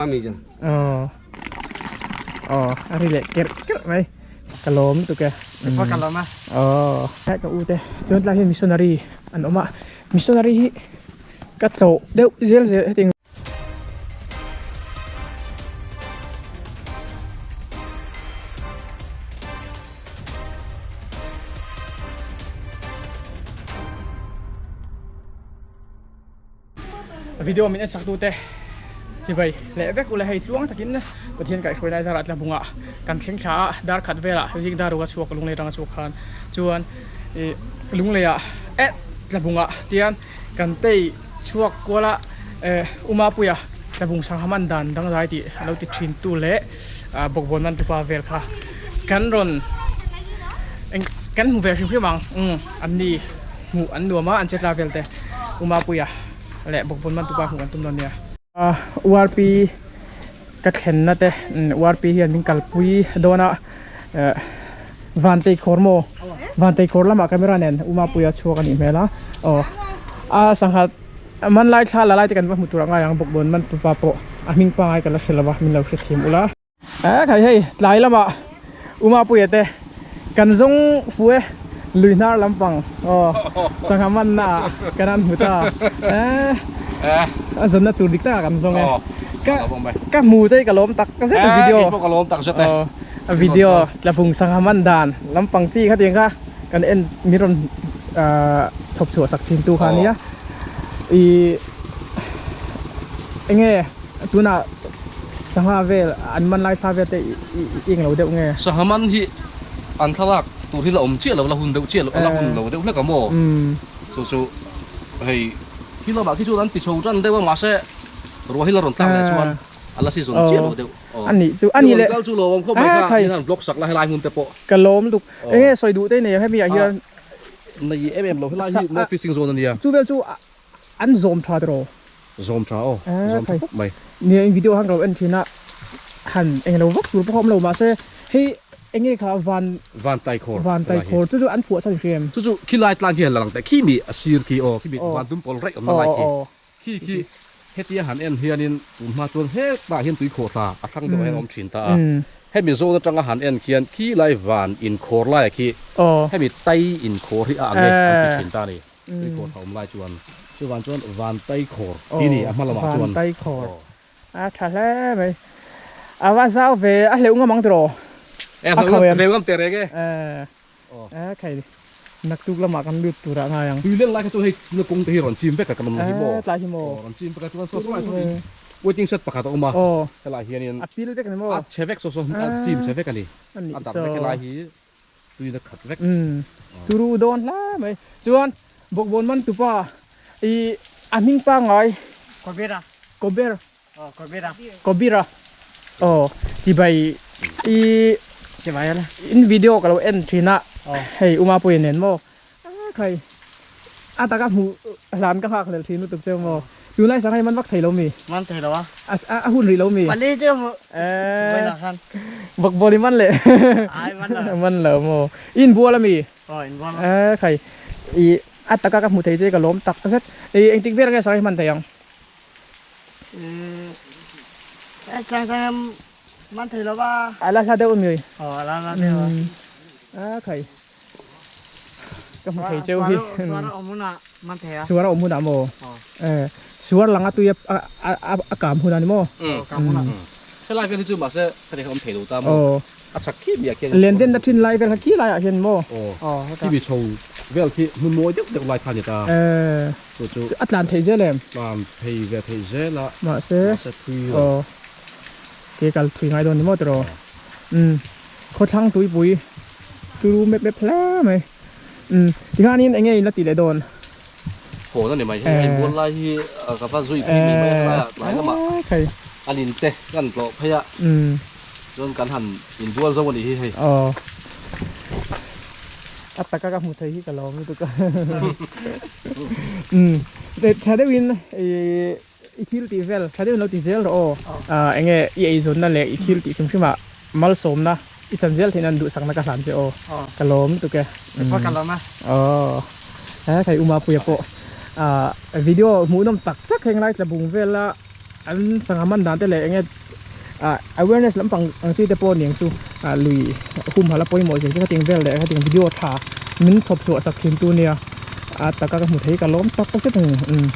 Ami chu. Aw. Aw, a ri leh kerh kerh mai. Ka lawm lutuk e. Ka ka lawm a. Aw. Ka u te chuan tlai hian missionary an awm a. Missionary hi ka tlawh deuh zel zel heti. Video min en sak tute chibai leh vek ula hei tluang takin Pathian kaihhruai lai zarah tlabungah kan thleng thla a dar khat velah zing dar ruk a chhuak lunglei atanga chhuak khan chuan ih lungleiah eh tlabungah tian kan tei chhuak kual a eh Umapuia tlabung sangha man dan dangdai tih a lo ti thin tu leh ah bawkbawn man tupa vel kha kan rawn eng kan hmu ve hrim hrim ang umm an ni. Hmuh an nuam a, an che tla vel te U Mapuia leh Bawkbawn Mantupa hmuh an tum dawn nia. URP ka thlenna te URP hian min kalpui dawn a, Vantei khawr maw? Vantei khawr lamah camera nen U Mapuia chhuak a nih hmel a, aw a sangha man lai thla la lai te kan va hmu tur a ngai ang Bawkbawn Mantupa pawh a hming pangai ka la hre lo va, min lo hrethiam ula. Eh khai hei tlai lamah Umapuia te kan zawng fu e lui hnar lampang aw sangha manna ah kan an hmu ta eh a zawnna tur dik takah kan zawng e ka ka hmu che ka lawm tak zet a video aw a video tlabung sangha man dan lampang chi khatiang kha kan en min rawn chhawp chhuah sak thin tu kha ania ih enge tunah Sangha vel an man lai thla vel te i englo deuh nge? Sangha man hi an thlalak tur hi la awm chiah lo, la hun deuh chiah lo, la hun lo deuh hlek a maw? Chu chu hei khi lamah khi chuan an ti chho tan deuh a mahse ruah hi la rawn tlak leh chuan a la season chiah lo deuh. A nih chu, a nih leh. Kal chu lo awm khawp mai kha, min han vlog sak la helai hmun te pawh. Ka lawm lutuk. Enge sawi duh te nei ang hemi ah hian? Nei em em lo, helai hi no fishing zone a nia. Chu vel chu An zawm tha tiraw? Zawm tha aw, zawm tha khawp mai. Nia in video han ka lo en thin a, han englo vak tur pawh kha awm lo mahse hei enge kha van Van tai khawr Van tai khawr chu chu an phuah chhan hriam. Chu chu khi lai tlang khi han la lang teh khi mi a sir khi aw khi mi van dum pawl raih awmna lai khi khi khi hetia han en hianin tun hma chuan hetah hian tui khawh thla a thlang deuh hian a awm thin ta a hemi zawn atanga han en khian khi lai van inkhawr laia khi hemi tai inkhawr hi a ang e an ti thin ta a ni. Tui khawr tha awm lai chuan chuvan chuan van tai khawr tih a ni a hma lamah chuan. Van tai khawr a tha hle mai. A va zau ve a hleuh ngam ang tiraw? E hleuh ngam teh reng e. E khai naktuk lamah kan lut turah ngai ang. Tui leng lai kha chuan hei tuna kawng te hi rawn chim vek a kan awm hi maw? Tlai hi maw? Rawn chim vek a chuan saw saw lai saw waiting shed pakhat a awm a helai hianin a pil vek a ni maw? A chhe vek saw saw a chim chhe vek a ni. A darh vek helai hi. Tui na khat vek. Umm turu dawn hle mai. Chuan bawkbawn man tupa i a hming pangngai. Kobira. Kober. Aw Kobira. Kobira. Aw chibai i Chibai ala. In video ka lo en thin a hei Umapuia nen maw Khai a taka hmuh hlan ka nghak hlel thin lutuk che maw. Tunlai sang hei man vak thei lo mi? Man thei lo a. A hun rih lo mi? Pali chu hmuh. Vawiinah khan. Bakbawl i man leh. Ai man lo. Man lo maw. I inbual a mi? Aw inbual a. Eh khai i a taka ka hmu thei che ka lawm tak zet. I engtik vel nge sang hei hman thei ang? Eh chang chang man thei lo va. A la hla deuh a mi? Aw a la hla deuh a. A khai. Ka hmu thei cheu hi. Suar a awm hunah man thei a. Suar a awm hunah maw? Eh, suar lang a tui a a kam hunah ni maw? Kam hunah. Helai vel hi chu mahse ka ti kha awm thei lo ta maw? A chak khi mi ah khian. Len den na thin lai vel kha khi lai ah hian maw? Aw. Khi mi chho vel khi hmun mawi deuh deuh lai kha a ni ta. Eh. Chu chu. A tlan thei zel em? Tlan thei ve thei zel a. Mahse. Mahse thui lo. Aw. Ke kal thui ngai dawn ni maw tiraw? Umm. Khawthlang tuipui turu mep mep hle mai. Umm tikhanin eng nge in la tih leh dawn? Hawn a ni mai hei a inbual lai hi ka va zui phei mai mai a helaiah tlai lamah an in te kan tlawh phei a chuan kan han inbual zo a nih hi hei. Aw a taka ka hmu thei hi ka lawm lutuk a umm tha deuhin ih I thil tih vel tha deuhin lo ti zel rawh aw. Eng nge i eizawnna leh i thil tih hrim hrimah malsawmna i chan zel theihna an duhsakna ka hlan che aw. Ka lawm lutuk e. Ka lawm a. Aw. He thei Umapuia pawh video hmuhnawm tak tak heng lai tla bung vela. an sangha man dan te leh enge ah awareness lampang ang chi te pawh aniang chu ah lui humhalh a pawimawh zia chu hetiang vel leh hetiang video tha min chhawp chhuah sak thin tu ania a taka ka hmu thei ka lawm tak zet a ni umm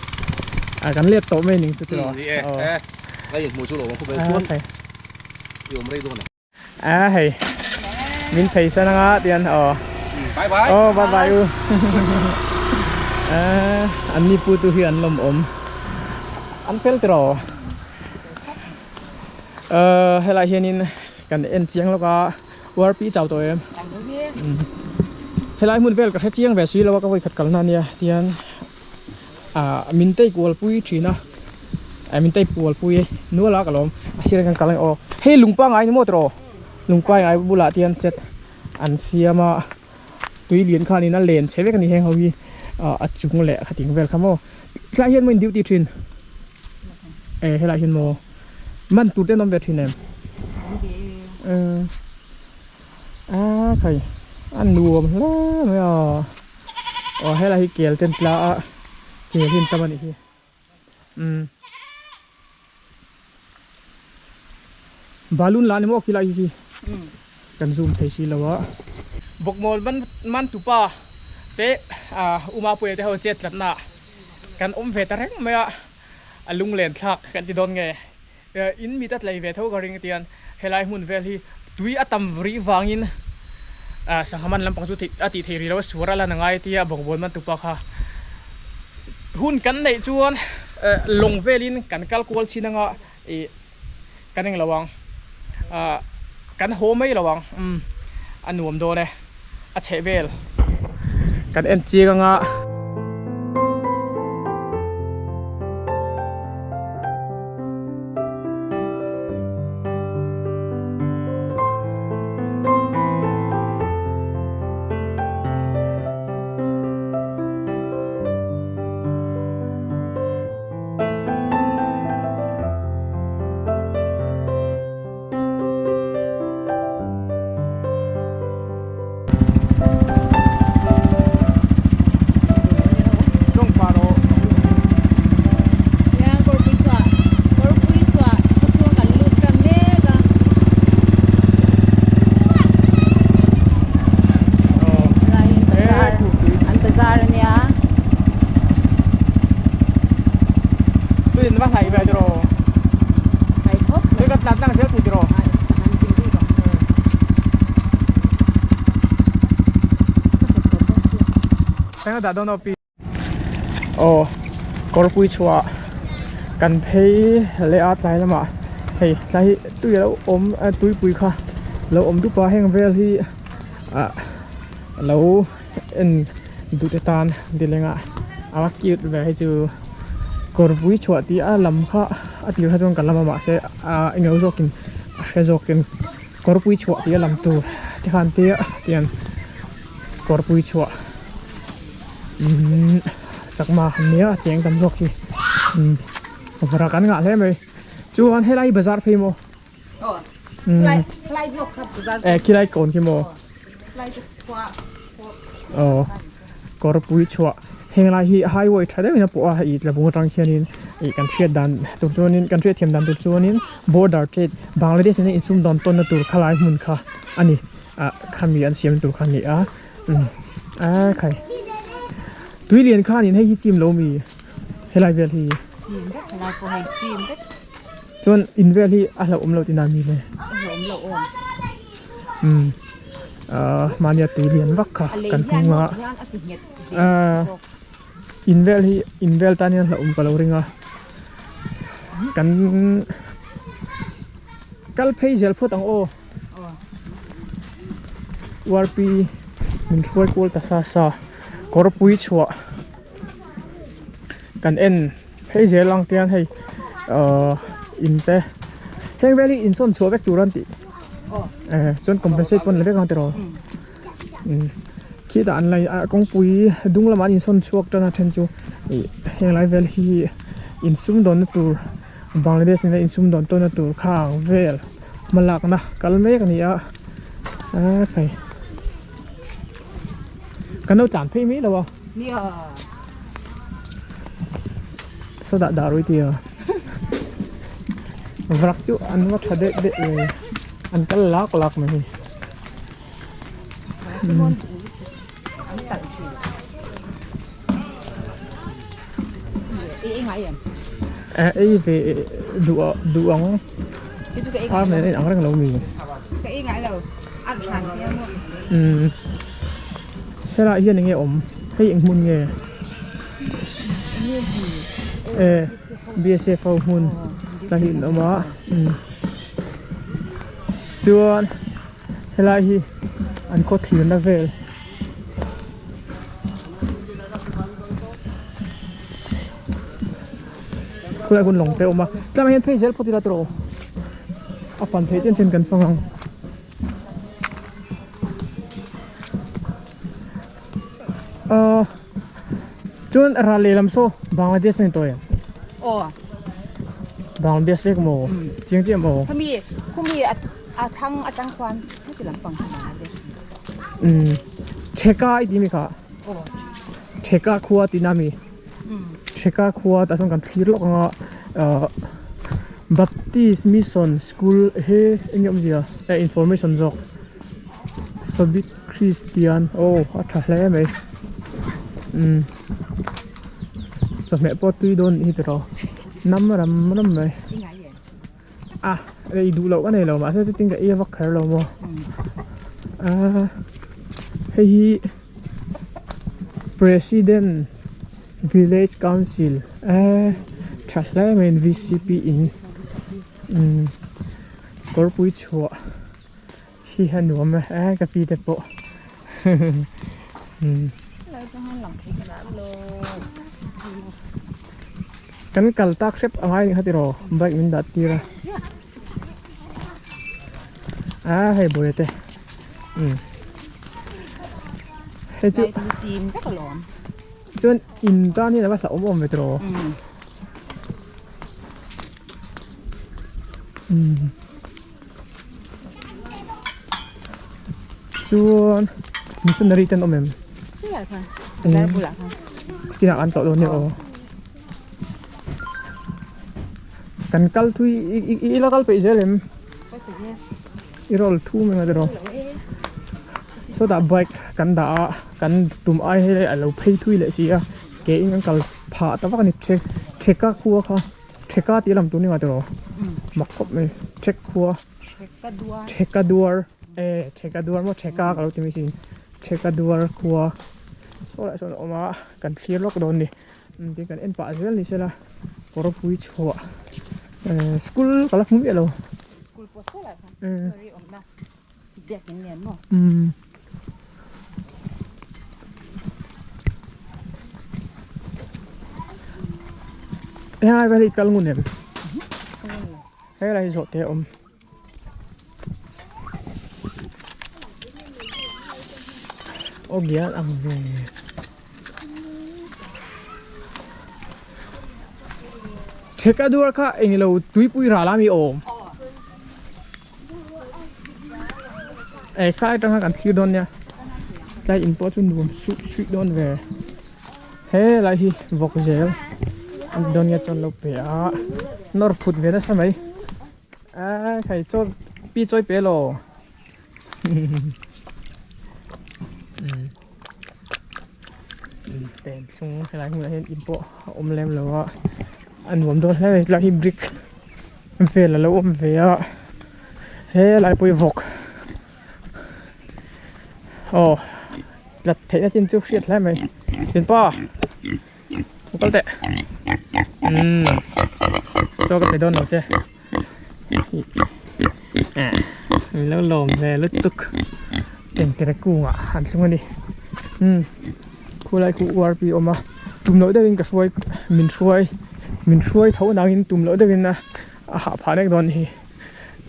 ah kan let tawh mai aniang chu tiraw aw a hei min phei san anga tian aw bye bye aw bye bye u a an ni pu tu hi an lawm awm an fel tiraw ờ helai hianin kan en chiang lawk a URP chau tawh em helai hmun vel ka hre chiang ve si lo a ka vawikhat kalna ania tian ah min tei kual pui thin a ah min tei kual pui nual a ka lawm a sirah hian kan kal a ni aw hei lung pangai ni maw tiraw lung pangai bulah te hian set an siam a tui lian khanin a len chhe vek a ni heng ho hi ah a chung leh khating vel kha maw tlai hian maw in duty thin e helai hian maw man tur te an awm ve thin em a khai a nuam hle mai a. Aw helai hi kel ten tla a kel hi an tam a nih hi umm balloon la ni maw khilai hi kan zoom thei si lo a. Bawkmawl man man tupa te ah Uma Puia te ho chet tlatna kan awm ve ta reng mai a a lunglen thlak kan ti dawn nge in mit a tlei ve tho ka ring tian helai hmun vel hi tui a tam rih vangin sangha man lampang chu a tih theih rih lo a suar a lan a ngai tia bawkbawn man tupa kha hun kan neih chuan lawng velin kan kal kual chin anga ih kan englo ang kan haw mai lo ang umm a nuam dawn e a chheh vel kan en chiang anga. Tuin va hnai ve tiraw tui kan tlan tlang zel thei tiraw Tengah dah dawn aw pi. Aw kawrpui chhuah kan phei leh a tlai lamah hei tlai hi tui a lo awm tuipui kha lo awm dup a heng vel hi ah lo en duh te tan ti leng a a va cute ve hei chu kawrpui chhuah tih a lam kha a tir kha chuan ka lam a mahse ah englo zawkin a hre zawkin kawrpui chhuah tih a lam tur te khan tia tiang kawrpui chhuah umm chakma han nia a cheng tam zawk hi umm varak an ngah hle mai chuan helai bazar phei maw eh khilai kawn khi maw aw kawrpui chhuah heng lai hi highway tha deuhin a pawh a hei tlabung atang khianin ih kan hriat dan tur chuanin kan hriat thiam dan tur chuanin border trade Bangladesh nena insumdawn tawnna tur khalai hmun kha a ni ah khami an siam tur kha a ni a umm a khai tui lian khanin hei hi chim lo mi helai vel hi chuan in vel hi a hlauhawm lo tihna mi le umm ah mahnia tui lian vak kha kan hmang a ah in vel hi in vel tan hian hlauhawm ka lo ring a kan kal phei zel phawt ang aw. URP min hruai kual ta sa sa kawrpui chhuah kan en phei zel ang tiang hei ahh in te heng vel hi insawn chhuah vek tur an tih eh chuan compensate pawn la vek ang tiraw umm khitah an la kawngpui dung lamah an insawn chhuak tan a then chu ih heng lai vel hi insumdawnna tur Bangladesh nena insumdawn tawnna tur kha ang vel. Hmalakna kal mek a ni a a khai kan lo tlan phei mai lo a saw dah dah rui tia. Vrak chu an va tha deuh deuh ve an kal lak lak mai. Ei ve duh duh ang ar nen a inang reng lo mi. Umm helaiah hian eng nge awm hei eng hmun nge e bsf ho hmun ta hi an awm a umm chuan helai hi an khaw thlirna vel. Khulai hun lawng te a awm a tlangah hian phei zel phawt ila tawh a fan theih chen chen kan fang ang. Ahh chuan ral lehlam saw Bangladesh a ni tawh em? Aw. Bangladesh vek maw? Chiang chiah maw? Khumi khumi a a thlang atang khuan heti lampang kha Bangladesh a ni. Umm Chheka i ti mi kha? Aw. Chheka khua tihna a mi? Chheka khua tah chuan kan thlir lawk ang a ahh Baptist Mission School he eng nge awmzia eh information zawk Sabit Kristian aw a tha hle mai umm chawhmeh pawh tui dawn anih hi tiraw nam ram ram mai a ei duh loh ka nei lo mahse chutin ka ei vak kher lo maw ahh hei hi President Village Council eee tha hle mai V_C_P in umm kawrpui chhuah. Hi a nuam e e ka pi te pawh kan kal tak hrep a ngai kha tiraw bike min dah tir a a hei buai te umm hei chu chuan in tan hian a va hlauhawm awm ve tiraw umm. Chuan missionary te an awm em? Tinah an tlawh dawn nia aw. Kan kal thui i la kal peih zel em? I roll thu mai ang tiraw? Sawtah bike kan dah a kan tum ai hei a lo phei thui leh si a ke in kan kal phah ta vak a ni theka khua kha. Theka tih lam tur ni ngai tiraw mak khawp mai thek khua theka duar e theka duar maw theka ka lo ti mai sin theka duar khua saw lai sawn a awm a kan thlir lawk dawn a ni tin kan en pah zel ni sela kawr pui chhuah eh school ka la hmu miah lo umm. Helai vel hi kal ngun em helai hi zawh te a awm aw bial ang ve chhekadua kha englo tuipui ral a mi awm. Eh kha atanga kan thlir dawn nia tlai in pawh chu nuam suih suih dawn ve he lai hi vawk zel an ti dawn nia chuan lo pe a nawr phut ve nasa mai a khai chaw pi chawi pe law pen thlung helai hmunah hian in pawh a awm lem lo a a nuam dawn hle mai tlai hi brick vel a lo awm ve a helai pawh hi vawk aw tlat theihna chin chu hriat hle mai thianpa lo kal teh umm chaw ka pe dawn lo che min lo lawm ve lutuk engkere kungah an thlung a ni umm khulai khu URP a awm a tum loh deuhin ka hruai min hruai min hruai tho nangin tum loh deuhin a a hah phah nek dawn hi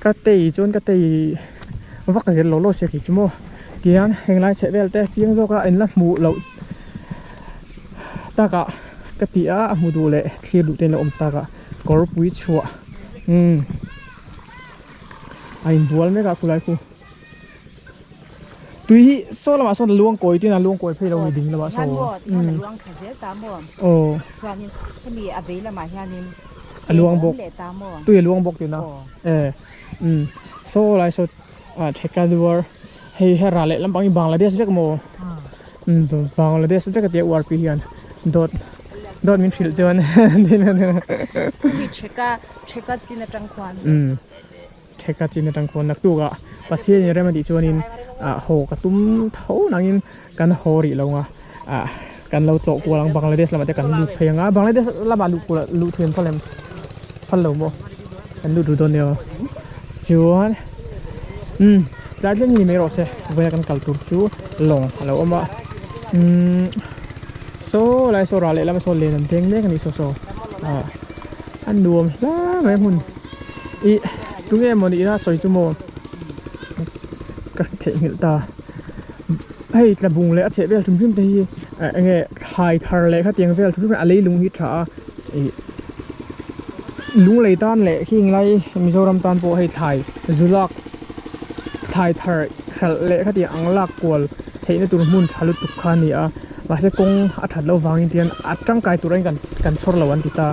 ka tei chuan ka tei vak zel lo lo sia kei chu maw tihian henglai chheh vel te chiang zawk a in la hmuh loh takah ka ti a a hmu duh leh thlir duh te in la awm takah kawr pui chhuah umm a inbual mek a khulai khu. Tui hi saw lamah sawn a luang kawi tin a luang kawi phei lo ni ding lamah saw. Hian maw hian a luang thla zel ta maw. Aw. Chuanin hemi a vei lamah hianin. A luang bawk tui a luang bawk tihna e umm saw lai saw ah thekaduar hei he ral leh lampang hi Bangladesh vek maw umm Bangladesh vek a tia URP hian dawt dawt min hrilh chuan umm theka chin atang khuan naktuk ah Pathian in rem a tih chuanin ah haw ka tum tho nangin kan haw rih lo ang a ah kan lo tlawh kual ang Bangladesh lamah te kan lut phei ang a Bangladesh lamah luh kual luh thei an phal em phal lo maw kan lut duh dawn nia chuan umm tlai thleng hi ni mai rawh se vawiin a kan kal tur chu lawng a lo awm a umm saw lai saw ral lehlam ah saw len an deng mek a ni saw saw ah a nuam hle mai a hmun. Ih tunge maw nih ila sawi chu maw ka theihnghilh ta hei tlabung leh a chheh vel hrim hrim te hi eh enge thlai thar leh khatiang vel hrim hrim a leilung hi tha a ih lunglei tan leh heng lai Mizoram tan pawh hei thlai zu lak thlai thar hralh leh khatiang ang lak kual theihna tur hmun tha lutuk kha a ni a mahse kawng a that loh vangin tihian a tangkai tur angin kan chhawr lo an ti ta.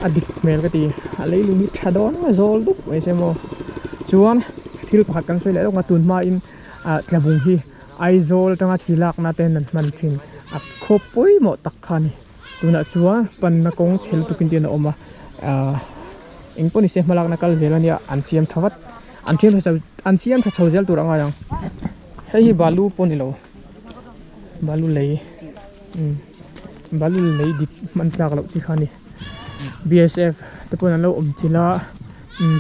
A dik hmel ka ti a leilung hi tha dawn a zawl dup mai se maw chuan thil pakhat kan sawi leh lawk a tun hmain ah tlabung hi Aizawl atanga thi lakna ten an hman thin a khaw pawimawh tak kha a ni tunah chuan panna kawng chhe lutuk in te a awm a ah eng pawh ni se hmalakna kal zel ania an siam tha vat an siam tha chho an siam tha chho zel tur a ngai ang hei hi balu pawh a ni lo balu lei umm. Balu lei dik hman tlak loh chi kha a ni B_S_F te pawn an lo awm chilh a umm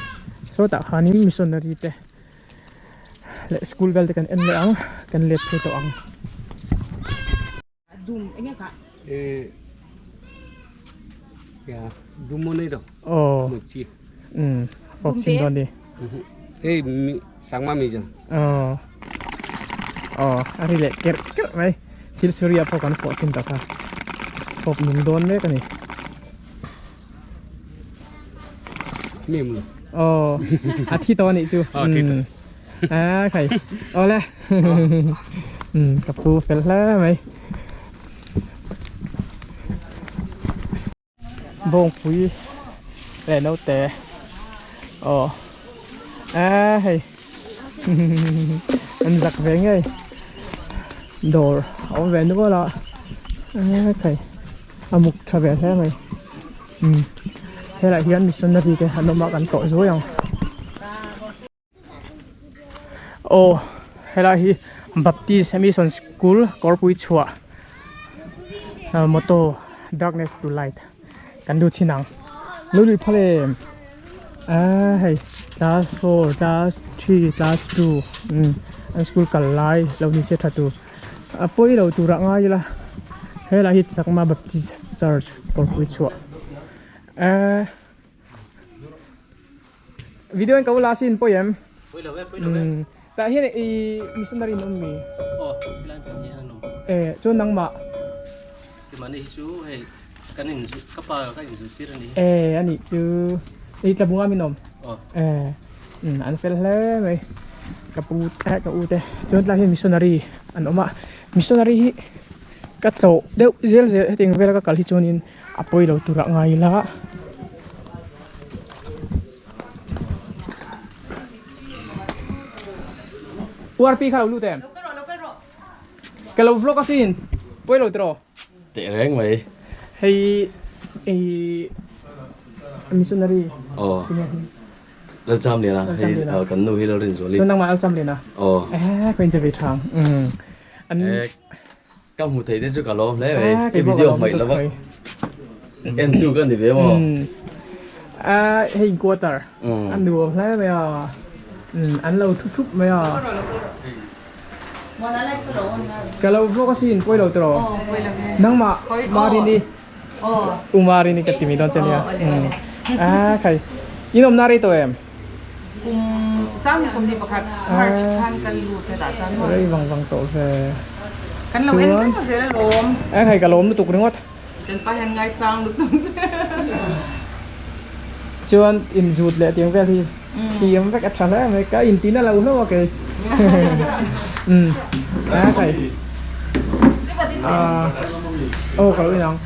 sawtah khanin missionary te leh school vel te kan en leh ang kan let phei tawh ang. Aw umm fawp chin dawn ni. Aw aw a ri leh kerh kerh mai silsuria pawh kan fawh chin ta kha fawp nung dawn mek a ni aw a thi tawh a nih chu a khai awle ka pu fel hle mai. Bawngpui leh naute aw a hei an zak ve ngei dawr a awm ve nual a hei a muk tha ve hle mai umm helaiah hian missionary te an awm a kan tlawh zuai ang. Aw helai hi Baptist Mission School kawrpui chhuah motto darkness to light kan lut chin ang lo luih phal em ah hei class four class three class two umm an school kal lai lo ni se tha tur a pawi lo turah ngai ila helai hi Chakma Baptist Church kawrpui chhuah ah. Video in ka ula sin pawih em? Pawih lo e, pawih lo e. Tah hian i missionary in awm mi? Aw, helai kan hian an awm. Eh, chuan nangmah? Keimahni hi chu hei kan in zu, ka pa ka in zirtir a ni. Eh, anih chu i tlabunga min awm? Aw. Eh, an fel hle mai. Ka pu te, ka u te. Chuan tlai hian missionary an awm a. Missionary hi ka tlawh deuh zel zel hetiang vela ka kal hi chuanin A pawi lo tur ah ngai ila. URP kha lo lut em? Ka lo vlog asin. Pawi lo tiraw? Teh reng mai. Hei i missionary. Aw. Lalcham lian a. Hei kan nu hi Lalrinzuali. Chuan nangmah Lalcham lian a? Aw. Eh, ka inche ve thang. An Ka hmu thei te chu ka lawm hle mai. I video hmaih lova en tu ka ni ve maw? Hei quarter a nuam hle mai a, an lo thu thup mai a. Ka lo vlog asin pawi lo tiraw? Nangmah Marini U Marini ka ti mai dawn che nia. A khai in awmna rei tawh em? Kum 2021 March khan kan lut hetah chuan maw? Rei vang vang tawh ve. Kan lo en reng zel alawm. E hei ka lawm lutuk ringawt. Kan pa hian ngaisang lutuk che. Chuan inzut leh tiang vel hi thiam vek a tha hle mai ka intina lo hlauh a kei. Umm a hei. Aw ka lo inang.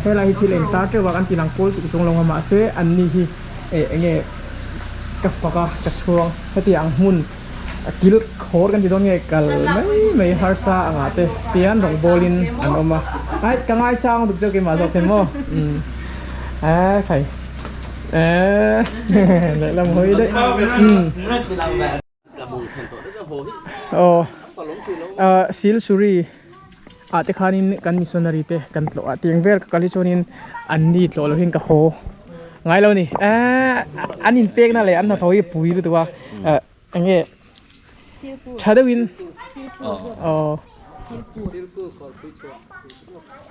Helai hi thil a intar teuh a kan ti lang kawl tuk chung lo a mahse anni hi eh eng nge ka fak a ka chhuang heti ang hmun a kil khawr kan ti dawn nge kal mai mai harsa angah te tian rawng bawlin an awm a ai ka ngaisang duk cheu keimah zawk thei maw umm eh khai eh lehlam hawi daih umm. Aw ah Silsuri ah te khanin kan missionary te kan tlawh a tiang vel ka kal hi chuanin an ni tlawh lohin ka haw ngai lo a ni eee an inpekna leh an hnathawh hi a pui lutuk a eh eng nge tha deuhin aw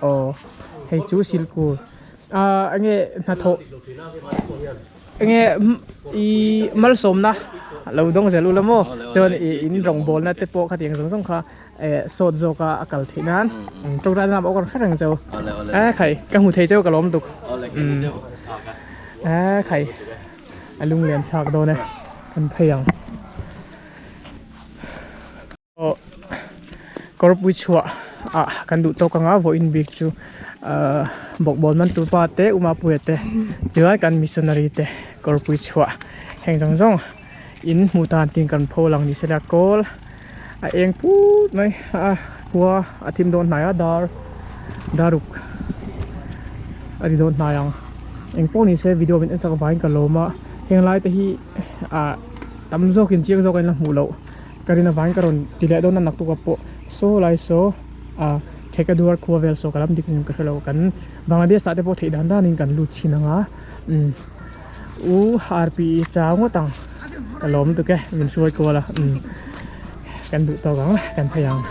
aw hei chu silkur ah eng nge hnathawh. Enge i malsawmna lo dawng zel ula maw chuan i in rawngbawlna te pawh khatiang zawng zawng kha eh sawt zawka a kal theih nan tawngtai lam pawh ka rawn hre reng cheu eh khai ka hmu thei cheu ka lawm tuk eh khai a lunglen chhak dawn e kan phei ang. Aw kawrpui chhuah ah kan duh tawk anga vawiin bik chu ahh bawkbawn man tur pa te umapuia te chuan kan missionary te kawrpui chhuah heng zawng zawng in hmuh tan tin kan pho lang ni sela kawl a eng put mai a khua a thim dawn hnai a dar daruk a ni dawn hnai ang engpawh ni se video min en chak vangin ka lawm a heng lai te hi ah tam zawkin chiang zawk a in la hmuh loh. Ka rin avangin ka rawn ti leh dawn a naktuk ah pawh saw lai saw ah Thekaduar khua vel saw ka lam dik in ka hrelo kan Bangladesh ah te pawh theih dan dan in kan lut thin ang a umm u R P E chau ngawt ang ka lawm lutuk e min hruai kual a umm kan duh tawk ang kan phei ang.